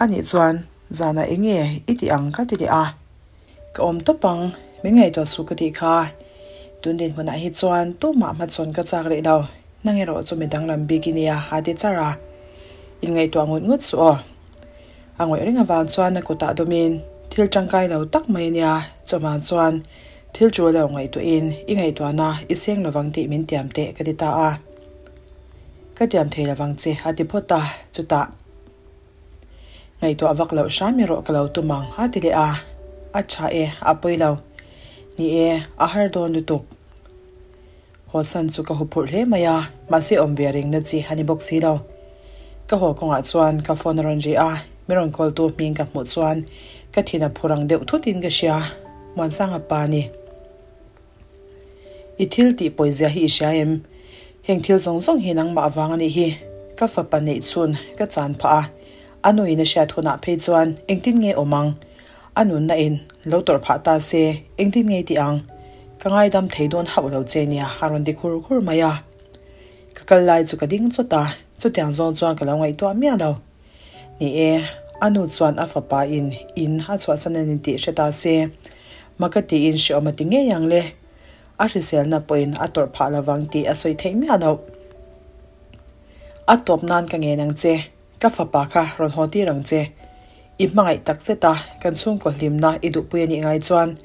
A nih chuan zanah eng nge i tih ang ka ti leh a. Ka awm tawp ang, min ngaihtuah suh ka tih kha. Tun dinhmunah hi chuan tumah hmachhawn ka chak rih lo, nang erawh chu mi danglam bik i nia, a ti char a. Inngaihtuah ngut ngut suh aw. A ngawih reng avang chuan a kutah dawmin thil tangkai lo tak mai a nia, chawhmang chuan thil tul lo ngaihtuahin i ngaihtuahna i seng lovang tih min tiam teh ka ti ta a. Ka tiam thei lovang che a ti phawt a, chutah ngaihtuah vak loh hram erawh ka lo tum ang a ti leh a, a tha e, a pawi lo. Ni e, a har dawn lutuk. Hawsan chu ka huphurh hle mai a, mahse awm ve rengna chi a ni bawk si lo. Ka haw kawngah chuan ka phone a rawn ri a, mi rawn call tu hming ka hmuh chuan ka thin a phur ang deuh thut in ka hria, Muansanga pa a ni. I thil tih pawizia hi i hria em? Heng thil zawng zawng hi nangmah avang a nih hi. Ka fapa neih chhun ka chan phah a, a nuin a hriat hunah phei chuan engtin nge awm ang? A nunna in lo tawrh phah ta se, engtin ngei tih ang? Ka ngaidam thei dawn hauh lo che nia, a rawn ti khur khur mai a. Ka kal lai chu ka ding chawt a, chutiang zawng chuan ka lo ngaihtuah miah lo. Ni e, a nu chuan a fapa in in a chhuahsan a ni tih hre ta se, maka tiin hreawm a ti ngei ang le. A hriselna pawhin a tawrh phah lovang tih a sawi theih miah loh. A tawp nan ka ngen ang che. Ka fapa kha rawn haw tir ang che. I hmangaih tak zet a, kan chhungkaw hlimna i duhpui a nih ngai chuan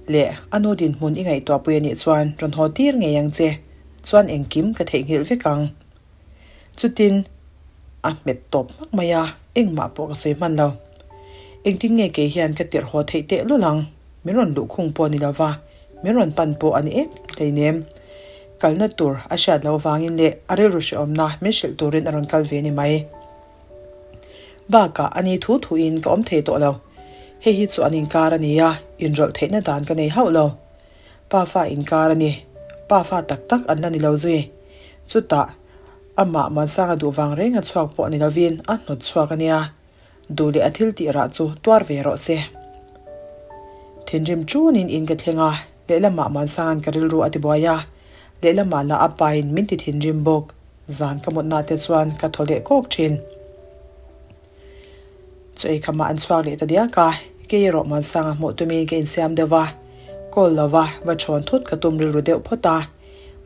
leh a nu dinhmun i ngaihtuahpui a nih chuan rawn haw tir ngei ang che, chuan engkim ka theihnghilh vek ang. Chutin a hmet tawp hmak mai a, engmah pawh ka sawi hman lo. Engtin nge kei hian ka tirh haw theih teh lul ang? Min rawn luhkhung pawh a ni lo va, min rawn pan pawh a ni em hleinem. Kalna tur a hriat loh vangin leh a rilru hrehawmna min hrilh turin a rawn kal ve ni mai. Bakah a ni thu thuin ka awm thei tawh lo. Hei hi chu an inkar a ni a, inrawlh theihna dan ka nei hauh lo. Pafa inkar a ni. Pafa tak tak an la ni lo zui. Chutah, amah Muansanga duh vang reng a chhuak pawh ni lovin a hnawt chhuak a nia. Duh leh a thil tih rah chu tuar ve rawh se. Thinrim ṭunin in ka thleng a, lehlamah Muansanga'n ka rilru a tibuai a, lehlamah lah a pain min ti thinrim bawk. Zan ka mutna te chuan ka thaw leh kawk thin. Chu ei khamah an chhuak leh ta diak a, kei erawh Muansanga hmuh tumin ka insiam deuh va, call lova va thawn thut ka tum rilru deuh phawt a,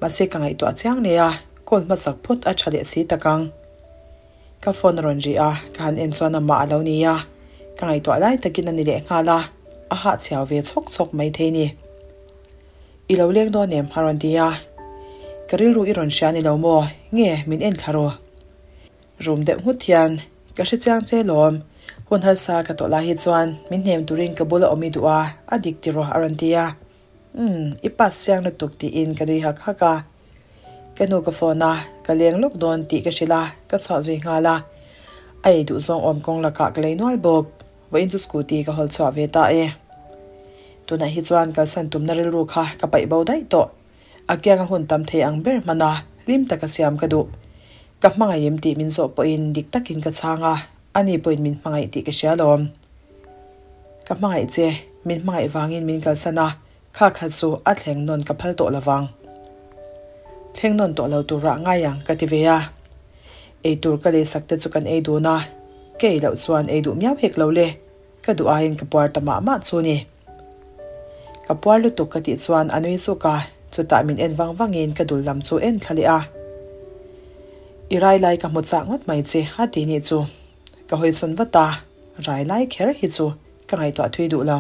mahse ka ngaihtuah chiang leh a, call hmasak phawt a tha leh si tak ang. Ka phone a rawn ri a, ka han en chuan amah a lo ni a, ka ngaihtuah lai takin a ni leh nghal a, a hahchhiau ve chhawk chhawk maithei ni. I lo leng dawn em? a rawn ti a. Ka rilru i rawn hria ni lo maw? Nge min en thla rawh? Rum deuh nghut hian, Ka hre chiang che lawm. Hun harsa ka tawh lai hi chuan min hnem turin ka bula awm i duh a, a dik ti rawh a rawn ti a. Umm, i pass chiang lutuk tiin ka nui hak hak a. Ka nu ka phone a, ka leng lawk dawn tih ka hrilh a, ka chhuah zui nghal a. A ei duh zawng awm kawng lakah ka lei nual bawk. Vawiin chu scooty ka hawl chhuah ve ta e. Tunah hi chuan kalsan tumna rilru kha ka paih bo daih tawh. A kianga hun tam thei ang ber hman a, hlim taka siam ka duh. Ka hmangaih em tih min zawh pawhin dik takin ka chhang a, ani pawhin min hmangaih tih ka hria lawm. Ka hmangaih che, min hmangaih vangin min kalsan a, kha kha chu a thleng nawn ka phal tawh lovang. Thleng nawn tawh lo turah ngai ang ka ti ve a. Eitur ka leisak te chu kan ei dun a, ka ei loh chuan ei duh miau hek lo le, ka duh aiin ka puar ta mah mah chu ni. Ka puar lutuk ka tih chuan a nui zuk a, chutah min en vang vangin ka dul lam chu en thla leh a. I rai lai ka hmu chak ngawt mai che a ti nih chu. Ka hawi sawn vat a, rai lai kher hi chu ka ngaihtuah thui duh lo.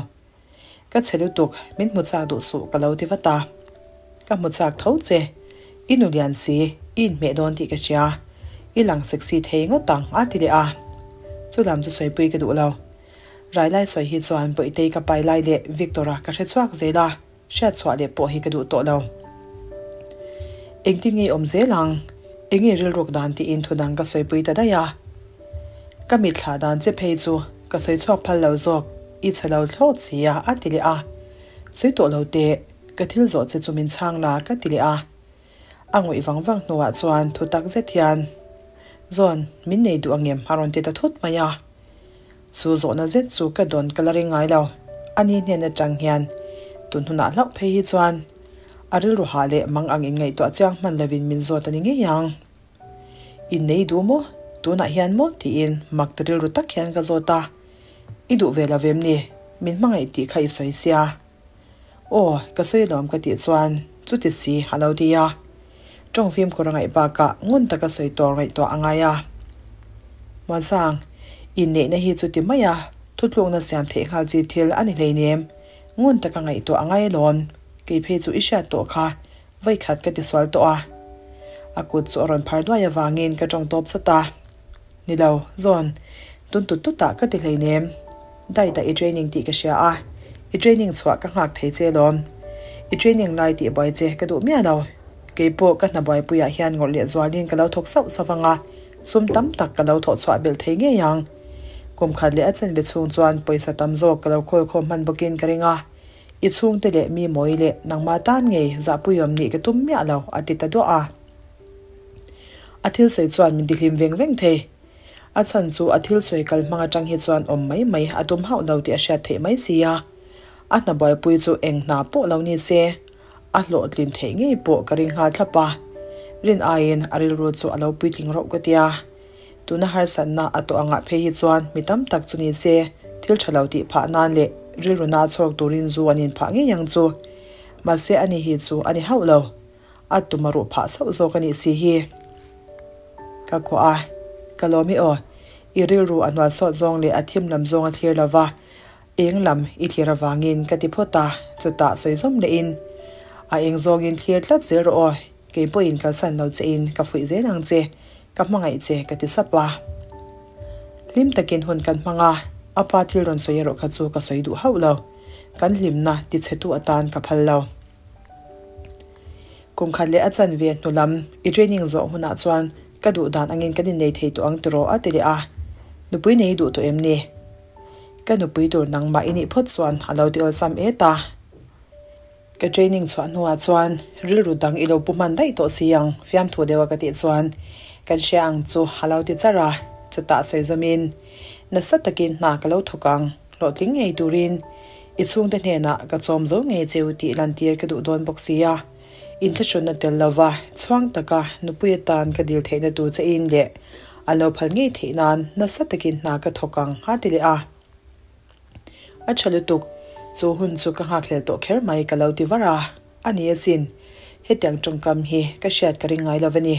Ka chhe lutuk, min hmu chak duh suh ka lo ti vat a. Ka hmu chak tho che, i nu lian si, i inhmeh dawn tih ka hria, i lang sexy thei ngawt ang a ti leh a. Chu lam chu sawipui ka duh lo. Railai sawi hi chuan Bawihtei ka pai lai leh Victor-a ka hre chhuak zel a, hriat chhuah leh pawh hi ka duh tawh lo. Engtin nge i awm zel ang? Enge rilruk dan tiin thu dang ka sawipui ta daih a. Ka mitthlah dan che phei chu ka sawi chhuak phal lo zawk, i chhe lo thlawt si a a ti leh a. Sawi tawh lo teh, ka thil zawh che chu min chhang la ka ti leh a. A ngawih vang vang hnuah chuan thu tak zet hian, Zawn, min nei duh angem? a rawn ti ta thut mai a. Chu zawhna zet chu ka dawn ka la ring ngai lo. Ani hnen atang hian tun hunah hlauh phei hi chuan a rilru hah leh mang ang inngaihtuah chiang hman lovin min zawt a ni ngei ang. Innei duh maw? Tunah hian maw? tiin mak ti rilru tak hian ka zawt a. I duh ve lo vem ni? Min hmangaih tih kha i sawi sia. Aw, ka sawi lawm ka tih chuan chuti si a lo ti a. Tawng fimkhur a ngaih bakah ngun taka sawi tawr ngaihtuah a ngai a. Muansang, inneihna hi chuti mai a, thutlukna siam theih nghal chi thil a ni hleinem. Ngun taka ngaihtuah a ngai alawm. Kei phei chu i hriat tawh kha, vawikhat ka tisual tawh a. A kut chu a rawn phar duai avangin ka tawng tawp chawt a. Ni lo, zawn. Tun tut tut ah ka ti hleinem. Diet ah i training tih ka hria a, i training chhuah ka nghak thei che lawm. I training lai tih buai che ka duh miah lo. Kei pawh ka hna buaipuiah hian ngawrh leh zualin ka lo thawk sauh sauh ang a, sum tam tak ka lo thawh chhuah belh thei ngei ang. Kum khat leh a chanve chhung chuan pawisa tam zawk ka lo khawl khawm hman bawkin ka ring a. I chhungte leh mi mawi leh nangmah tan ngei zahpuiawm nih ka tum miah lo, a ti ta duah a. A thil sawi chuan min tihlim veng veng thei. A chhan chu a thil sawi kal hmang atang hi chuan awm mai mai a tum hauh lo tih a hriat theih mai si a. A hna buaipui chu eng hna pawh lo ni se, a hlawhtlin theih ngei pawh ka ring nghal thlap a. Rin aiin a rilru chu a lo puitling rauh ka tia. Tuna harsatna a tawh angah phei hi chuan mi tam tak chu ni se, thil tha lo tih phah nan leh rilru na chhawk turin zu an inphah ngei ang chu. Mahse ani hi chu a ni hauh lo. A tum a ruh phah sauh zawk a nih si hi. Ka khuah a, ka lawm i aw. I rilru a hnual sawt zawng leh a thim lam zawng a thlir lo va, eng lam i thlir avangin ka ti phawt a, chutah sawi zawm lehin, A eng zawngin thlir tlat zel rawh aw, kei pawhin kalsan lo chein ka fuih zel ang che, ka hmangaih che ka ti sap a. Hlim takin hun kan hmang a, a pa thil rawn sawi erawh kha chu ka sawi duh hauh lo. Kan hlimna tichhetu atan ka phal lo. Kum khat leh a chanve hnu lam i training zawh hunah chuan ka duh dan angin kan innei thei tawh ang tiraw a ti leh a. Nupui nei duh tawh em ni? Ka nupui tur nangmah i nih phawt chuan a lo ti awlsam et a. Ka training chhuah hnuah chuan rilru dang i lo pu hman daih tawh si ang fiamthu deuha ka tih chuan kan hria ang chu a lo ti char a, chutah sawi zawmin nasa takin hna ka lo thawk ang, hlawhtling ngei turin i chhungte hnenah ka chawm zo ngei cheu tih lantir ka duh dawn bawk si a, inthlahrunna tel lova chhuang taka nupui atan ka dil theihna tur che in leh a lo phal ngei theih nan nasa takin hna ka thawk ang a ti leh a. A tha lutuk, chu hun chu ka nghakhlel tawh kher mai ka lo ti var a, a ni asin, hetiang tawngkam hi ka hriat ka ring ngai lo a ni.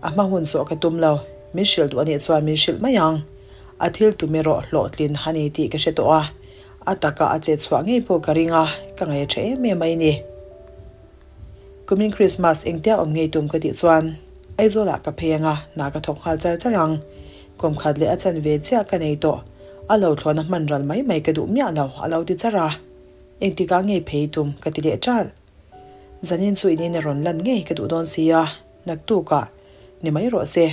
A hma hun zawh ka tum lo, min hrilh duh a nih chuan min hrilh mai ang. A thil tum erawh hlawhtlin a ni tih ka hre tawh a, a taka a chet chhuah ngei pawh ka ring a, ka ngaih a tha em em mai ni. Kumin Krismas engtia awm ngei tum ka tih chuan Aizawlah ka phei anga hna ka thawk nghal char char ang. Kum khat leh a chanve chiah ka nei tawh. A lo thlawhna hman ral mai mai ka duh miah lo a lo ti char a. Engtikah ngei phei tum ka ti leh ṭalh. Zanin chu in in a rawn lan ngei ka duh dawn si a, naktukah ni mai rawh se.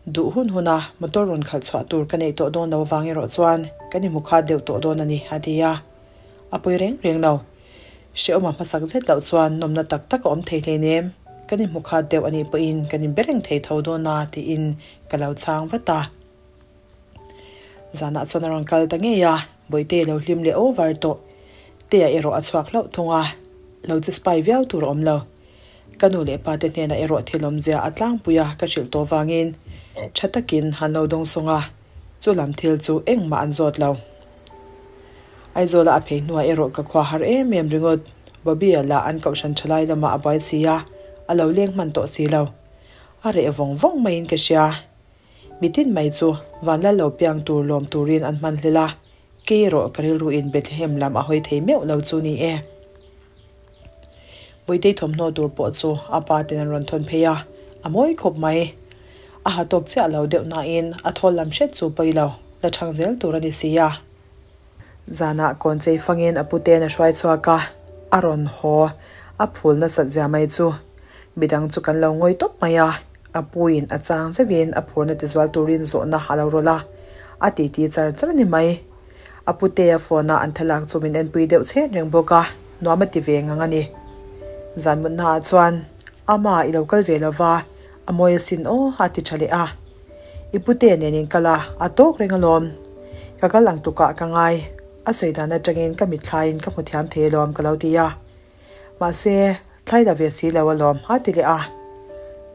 Duh hun huna motor rawn khalh chhuah tur ka neih tawh dawn lo avang erawh chuan kan inhmu khat deuh tawh dawn a ni a ti a. A pawi reng reng lo. Hrehawm a hmasak zet loh chuan nawmna tak tak a awm thei hleinem, kan inhmu khat deuh a nih pawhin kan inbe reng thei tho dawn a tiin ka lo chhang vat a. Zanah chuan a rawn kal ta ngei a, Bawihte lo hlim leh over tawh. Tea erawh a chhuak hlauh thung a, lo che spy viau tur a awm lo. Ka nu leh pa te hnenah erawh thil awmzia a tlangpui a ka hrilh tawh vangin tha takin han lo dawngsawng a, chu lam thil chu engmah an zawt lo. Aizawla a phei hnuah erawh ka khua har em em ringawt. Bobby-a lah an kohhran thalai lamah a buai si a, a lo leng hman tawh si lo. A reh vawng vawng maiin ka hria. Mitin mai chu vanlal lo piang tur lawm turin an hman hlel a, kei erawh ka rilruin Bethlehem lam a hawi thei meuh lo chu ni e. Bawitei thawmhnaw tur pawh chu a pa ten an rawn thawn phei a, a mawi khawp mai. A ha tawk chiah lo deuh nain a thawl lam hret chu pawi lo, la chhang zel tur a ni si a. Zanah kawn chei fangin a puten a hruai chhuak a, a rawn haw, a phul nasat zia mai chu. Midang chu kan lo ngawi tawp mai a, a puin a chang zeuhin a phurna tizual turin zawhna a lo rawlh a, a titi char char a ni mai. A putea phone a an thlalak chu min enpui deuh chhen reng bawk a, nuam a ti ve ngang a ni. Zan mutna ah chuan, Ama i lo kal ve lo va, a mawi asin aw a ti tha leh a. I putea nen in kal a, a tawk reng alawm. Ka kal ang tukah ka ngai, a sawi dan atangin ka mitthlaiin ka hmu thiam thei alawm ka lo ti a. Mahse, thlai la ve si lo alawm a ti leh a.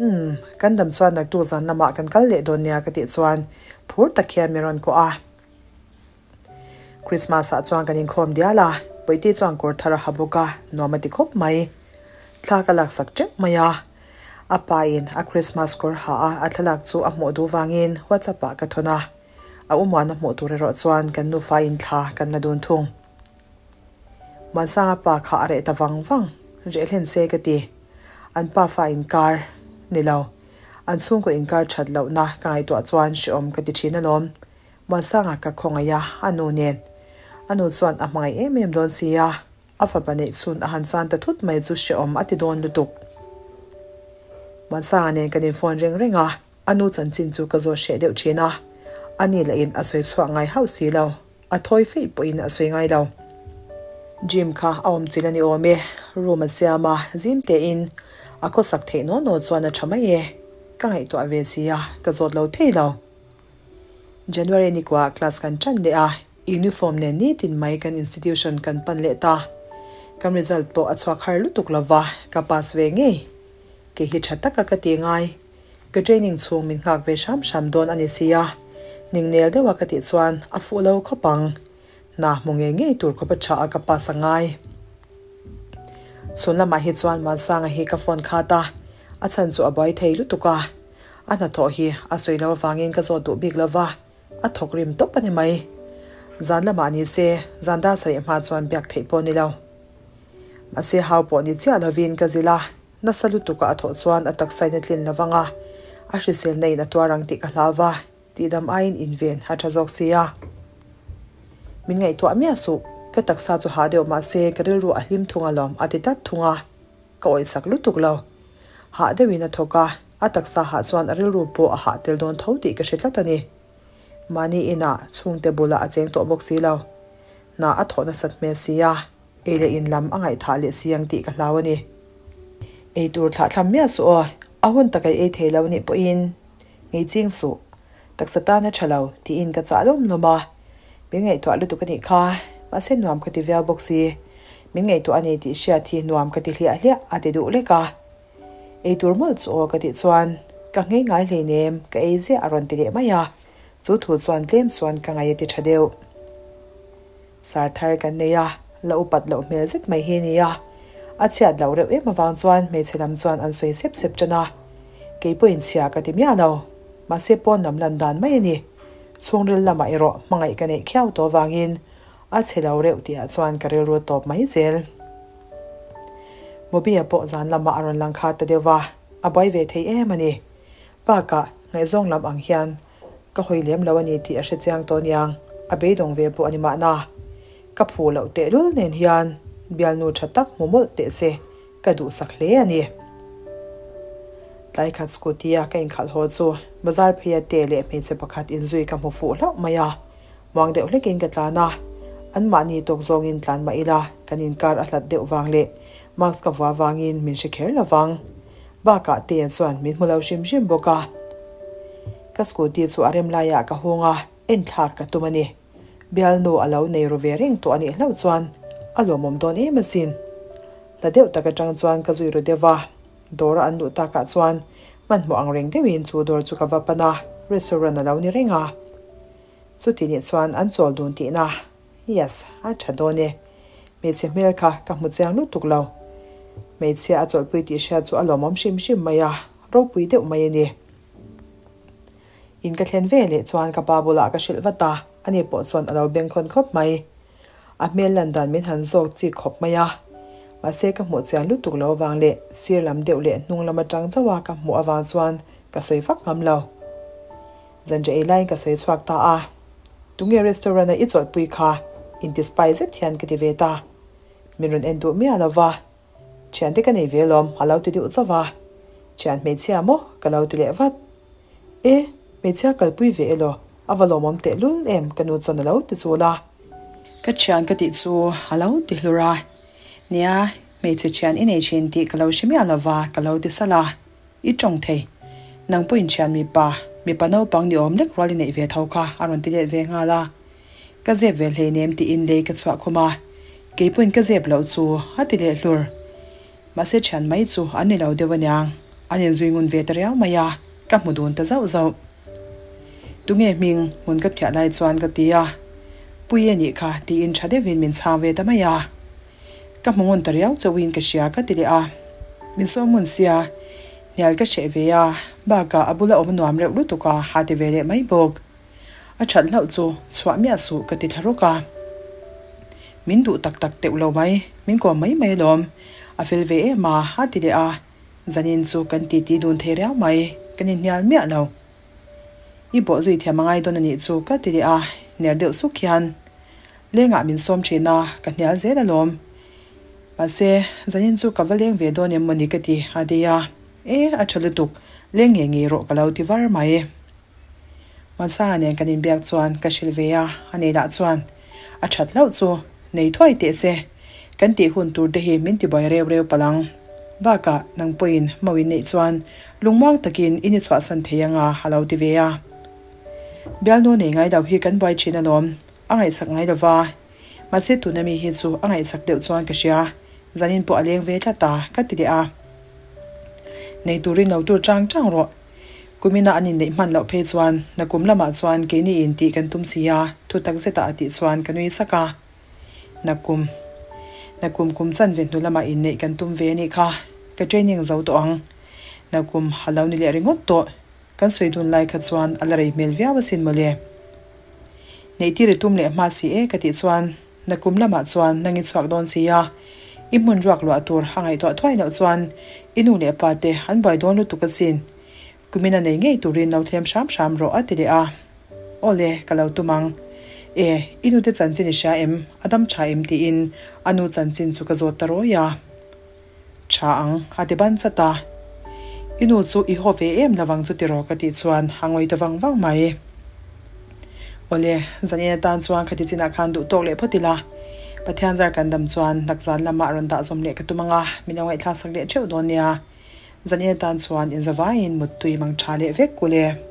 Umm, kan dam chuan naktuk zan lamah kan kal leh dawn nia ka tih chuan phur tak hian min rawn kuah a. Christmas ah chuan kan inkhawm dial a, Bawihte chuan kawr thar a ha bawk a, nuam a ti khawp mai. Thla ka laksak teuh mai a, a pa in a Christmas kawr ha a a thlalak chu a hmuh duh vangin WhatsApp ah ka thawn a, a umuan a hmuh tur erawh chuan kan nufa in thla kan la dun thung. Muansanga pa kha a reh ta vang vang, reh hlen se ka ti. An pa fa inkar ni lo, an chhungkaw inkar that lohna ka ngaihtuah chuan hrehawm ka ti thin alawm. Muansanga ka khawngaih a, a nu nen. A nu chuan a hmangaih em em dawn si a, a fapa neih chhun a han chan ta thut mai chu hrehawm a ti dawn lutuk. Muansanga nen kan inphone reng reng a, a nu chanchin chu ka zawt hreh deuh thin a, a ni lahin a sawi chhuak ngai hauh si lo, a thawi feih pawhin a sawi ngai lo. Gym kha a awm chilh a ni awm e, room a siam a, zim tein a khawsak theih naw naw chuan a tha mai e, ka ngaihtuah ve si a, ka zawt lo thei lo. January ni kuah class kan tan leh a, uniform nen nitin mai kan institution kan pan leh ta. Kan result pawh a chhuak har lutuk lova, ka pass ve ngei. Kei hi tha taka ka ti ngai. Ka training chhung min nghak ve hram hram dawn a ni si a, ningnel deuha ka tih chuan a fuh lo khawp ang. Hna hmu ngei ngei tur khawp a tha a ka pass a ngai. Chhun lamah hi chuan Muansanga hi ka phone khat a, a chhan chu a buai thei lutuk a. A hnathawh hi a sawi lo avangin ka zawt duh bik lo va, a thawk rim tawp a ni mai. Zan lamah ni se, zan dar sarih hma chuan biak theih pawh a ni lo. Mahse hau pawh ni chiah lovin ka zilh a, nasa lutuka a thawh chuan a taksain a tlin lo vang a, a hriselna in a tuar ang tih ka hlau va, tihdam aiin inven a tha zawk si a. Min ngaihtuah miah suh, ka taksa chu hah deuh mahse ka rilru a hlim thung alawm a ti tlat thung a. ka awihsak lutuk lo. Hah deuhin a thawk a, a taksa hah chuan a rilru pawh a hah tel dawn tho tih ka hre tlat a ni. Mahni inah chhungte bulah a cheng tawh bawk si lo. Hna a thawh nasat hmel si a, ei leh in lam a ngaihthah leh si ang tih ka hlau a ni. Ei tur thlah thlam miah suh aw, a hun tak ei ei thei lo nih pawhin ngei ching suh. Taksa tan a tha lo tiin ka chah lawm lawm a, min ngaihtuah lutuk a nih kha, mahse nuam ka ti viau bawk si. Min ngaihtuah a ni tih hriat hi nuam ka ti hliah hliah a ti duh lek a. Ei tur mawlh chu aw ka tih chuan ka nghei ngai hleinem ka ei ziah a rawn ti leh mai a, chu thu chuan tlem chuan ka ngaih a ti tha deuh. Sar thar kan nei a, la upat loh hmel zet mai hi a ni a. A chhiat loh reuh em avang chuan hmeichhe lam chuan an sawi sep sep tan a. Kei pawhin chhia ka ti miah lo. Mahse pawn lam lan dan mai a ni. Chhungril lamah erawh hmangaih ka neih khiau tawh avangin a chhe lo reuh tihah chuan ka rilru tawp mai zel. Bobby-a pawh zan lamah a rawn lang khat ta deuh va, a buai ve thei em a ni. Bakah, ngaihzawng lam ang hian Ka hawi lem lo a ni tih a hre chiang tawh aniang, a beidawng ve pawh a ni mahna. Ka phu loh tehlul nen hian bialnu tha tak hmu mawlh teh se ka duhsak hle a ni. Tlai khat scooty a ka inkhalh haw chu bazar pheia te leh hmeichhe pakhat inzui ka hmu fuh hlauh mai a, muang deuh hlekin ka tlan a, anmahni tawk zawngin tlan mah ila kan inkar a hlat deuh vang leh mask ka vua vangin min hre kher lovang. Bakah Tea chuan min hmu lo hrim hrim bawk a. Ka scooty chu a rem laiah ka hung a, en thlak ka tum a ni. Bialnu a lo nei ru ve reng tawh a nih hlauh chuan a lawmawm dawn em asin. Hla deuh tak atang chuan ka zui ru deuh a, dawra an luh takah chuan hmanhmawh ang reng deuhin chu dawr chu ka va pan a, restaurant a lo ni reng a. Chuti nih chuan an chawl dun tihna. Yes, a tha dawn e. Hmeichhe hmel kha ka hmu chiang lutuk lo. Hmeichhia a chawlhpui tih hriat chu a lawmawm hrim hrim mai a, ropui deuh mai a ni. In ka thlen ve leh chuan ka pa bulah ka hrilh vat a, ani pawh chuan a lo bengkhawn khawp mai. A hmel lan dan min han zawk chik khawp mai a. Mahse ka hmuh chian lutuk lo avang leh sir lam deuh leh hnung lam atang chauh a ka hmuh avang chuan ka sawi vak ngam lo. Zanriah ei laiin ka sawi chhuak ta a, Tunge restaurant a i chawlhpui kha? Inti spy zet hian ka ti ve ta. Min rawn en duh miah lo va, Thiante ka nei ve lawm a lo ti deuh zauh a. Thian hmeichhia maw? ka lo ti leh vat. E, hmeichhia kalpui ve elaw? A va lawmawm tehlul em ka nu chuan a lo ti chul a. Ka thian ka tih chu a lo ti hlur a. Nia, hmeichhe thian i nei thin tih ka lo hre miah lo va ka lo ti salh a. I tawng thei. Nang pawhin thian mipa, mipa naupang ni awm lek rual i neih ve tho kha a rawn ti let ve nghal a. Ka zep ve hleinem tiin lei ka chhuah khum a, kei pawhin ka zep loh chu a ti leh hlur. Mahse thian mai chu an ni lo deuh aniang, an inzui ngun ve ta riau mai a, ka hmu dun ta zauh zauh. Tunge hming hmun ka phiah lai chuan ka ti a, Pui a nih kha tiin tha deuhin min chhang ve ta mai a. Ka hmu ngun ta riau chauhin ka hria ka ti leh a, min sawm ngun sia, hnial ka hreh ve a, bakah a bula awm nuam reuh lutuk a ha ti ve leh mai bawk. A that hlauh chu chhuah miah suh ka ti thla rawk a. Min duh tak tak teuh lo mai, min kawm mai mai alawm, a fel ve em a a ti leh a, zanin chu kan titi dun thei riau mai, kan inhnial miah lo. I bawh zui thiam a ngai dawn a nih chu ka ti leh a, ner deuh suk hian lengah min sawm thin a, ka hnial zel alawm. Mahse, zanin chu ka va leng ve dawn em mawni ka ti a ti a, e a tha lutuk, leng ngei ngei rawh ka lo ti var mai. Mansanga nen kan inbiak chuan ka hrilh ve a, a nei lah chuan a that hlauh chu nei thuai teh se, kan tih hun tur te hi min tibuai reu reu palh ang. Bakah nang pawhin mo in neih chuan lungmuang takin in i chhuahsan thei anga a lo ti ve a. Bialnu nei ngai lo hi kan buai thin alawm, a ngaihsak ngai lo va, mahse tuna mi hi chu a ngaihsak deuh chuan ka hria, zanin pawh a leng ve tlat a, ka ti leh a. Nei turin lo tur chang chang rawh. Kumina an inneih hman loh phei chuan nakum lamah chuan keini in tih kan tum si a, thu tak zeta a tih chuan ka nui sak a. Nakum. Nakum kum chanve hnu lamah inneih kan tum ve a nih kha, ka training zo tawh ang. Nakum a lo ni leh ringawt tawh, kan sawi dun lai kha chuan a la rei hmel viau asin mawle. Neih tir i tum leh hma si e ka tih chuan Nakum lamah chuan nang i chhuak dawn si a, i hmun ruak luah tur a ngaihtuah thuai loh chuan i nu leh pa te an buai dawn lutuk asin. Kumin a nei ngei turin lo thlem hram hram rawh a ti leh a. Aw le, ka lo tum ang. E, i nute chanchin i hria em? A dam tha em? tiin a nu chanchin chu ka zawt ta rawi a. Tha ang, a ti ban chat a. I nu chu i haw ve em lovang chu tiraw ka tih chuan a ngawi ta vang vang mai. Awle, zanin atan chuan khati chinah khan duh tawk leh phawt ila. Pathian zar kan dam chuan nakzan lamah rawn dah zawm leh ka tum ang a, min lo ngaihthlaksak leh theuh dawn nia. Zanin atan chuan inzavaiin muttui mang tha leh vek kul e.